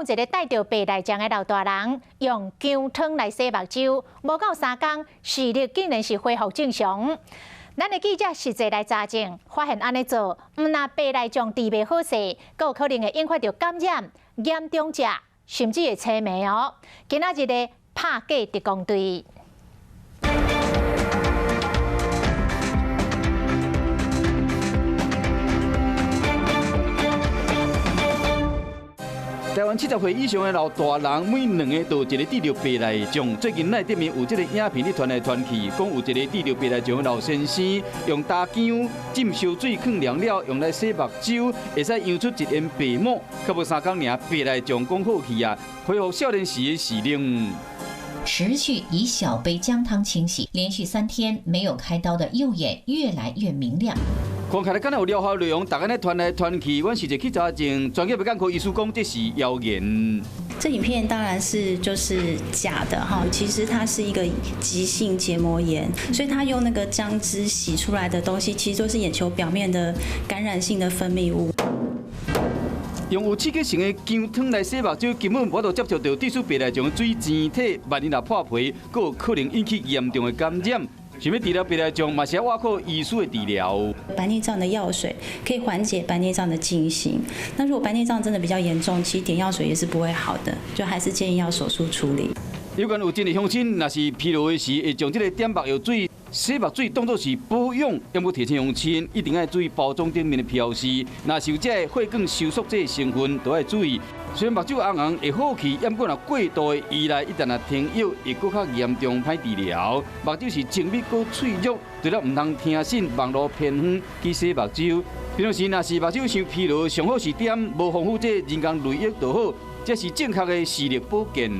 一个戴著白內障的老大人，用薑湯來洗目睭，無夠3工，視力竟然是恢復正常。咱的記者實際來查證，發現按呢做，毋但白內障治袂好勢，閣有可能會引發著感染、嚴重者甚至會青盲哦。今仔日的拍假特工隊。台灣70歲以上的老大人，每兩个就有一个得著白內障。最近內頂面有這个影片咧傳來傳去，講有一个得著白內障的老先生，用焦薑浸燒水囥涼了，用來洗目睭，會使揚出一煙白沫，閣無3工爾，白內障講好去啊，恢復少年時的視力。持續以小杯薑湯清洗，連續3天沒有開刀的右眼越來越明亮。看起來敢若有療效內容，逐家咧傳來傳去，阮實際去查證，專業的眼科醫師講這是謠言。這影片當然是就是假的哈，其實它是一個急性結膜炎，所以他用那個薑汁洗出來的東西，其實都是眼球表面的感染性的分泌物。用有刺激性的薑湯來洗目睭，根本無法度接觸著致使白內障的水晶體，萬一若破皮，閣有可能引起嚴重的感染。想欲治療白內障，嘛是愛倚靠醫師的治療。白內障的藥水可以緩解白內障的進行。那如果白內障真的比較嚴重，其實點藥水也是不會好的，就還是建議要手術處理。有關有真濟鄉親，若是疲勞的時，會將這个點目藥水、洗目水當作是保養，猶閣提醒鄉親一定愛注意包裝頂面的標示。若是有這个血管收縮這个成分，都愛注意。雖然目睭紅紅會好去，毋過若過度的依賴，一旦若停藥，會閣較嚴重，歹治療。目睭是精密閣脆弱，除了毋通聽信網路偏方去洗目睭。平常時若是目睭傷疲勞，上好是點無防腐劑人工淚液就好，這是正確的視力保健。